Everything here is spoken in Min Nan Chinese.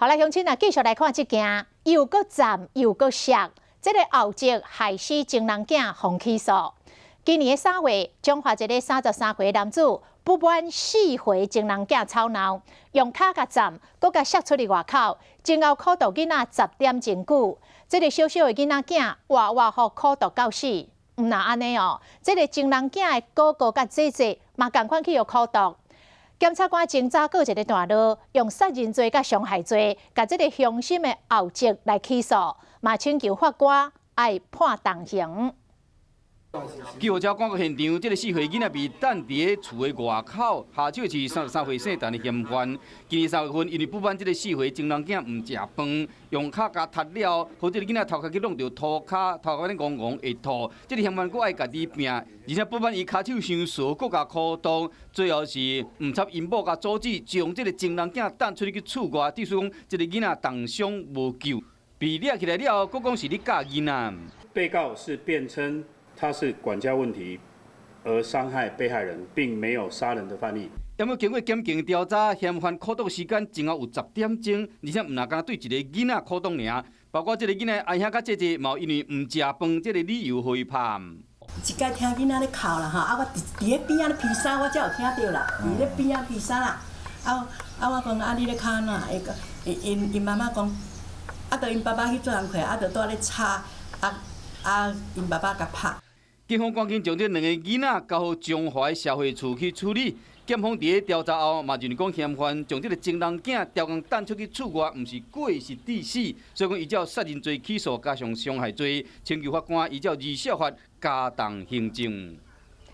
好來，鄉親啊，繼續來看這件又閣斬又閣殺，這個後籍害死情人囝，予起訴。今年的3月，彰化一个33歲男子不滿4歲情人囝吵鬧，用跤共斬，閣共摔出去外口，前後苦毒囡仔10點鐘久。這個小小的囡仔囝活活予苦毒到死。毋但按呢哦，這個情人囝的哥哥佮姐姐嘛仝款去予苦毒。檢察官偵查過一个段落，用殺人罪佮傷害罪，共這个凶心的後籍來起訴，嘛請求法官愛判重刑。救護車趕到現場，這个4歲囡仔被擲佇咧厝的外口，下手是33歲姓陳的嫌犯。今年3月份，因為不滿這个4歲情人囝毋食飯，用跤共踢了，予這个囡仔頭殼去挵著塗跤，頭殼咧戇戇會吐。這个嫌犯閣愛家己拚，而且不滿伊跤手傷趖，閣共苦毒，最後是毋插𪜶某共阻止，將這个情人囝擲出去厝外，意思講這个囡仔重傷無救，被掠起來了後，閣講是咧教囡仔。被告是辯稱他是管教問題而傷害被害人，並沒有殺人的犯意。毋過經過檢警調查，嫌犯苦毒時間前後有10點鐘，而且毋但干焦對一个囡仔苦毒爾，包括這个囡仔阿兄佮姐姐，嘛因為毋食飯這个理由予伊拍。一擺聽囡仔咧哭啦吼，啊我佇佇咧邊仔咧披衫，我才有聽著啦，佇咧邊仔披衫啦。啊啊我講啊你咧哭按怎？伊講𪜶𪜶𪜶媽媽講，啊著𪜶爸爸去做工課，啊著蹛咧吵，啊啊𪜶爸爸共拍。警方趕緊將這兩个囡仔交予彰化社會處去處理。檢方佇咧調查後，嘛認為講嫌犯將這个情人囝刁工擲出去厝外，毋是過失致死，所以講依照殺人罪起訴，加上傷害罪，請求法官依照兒少法加重刑責。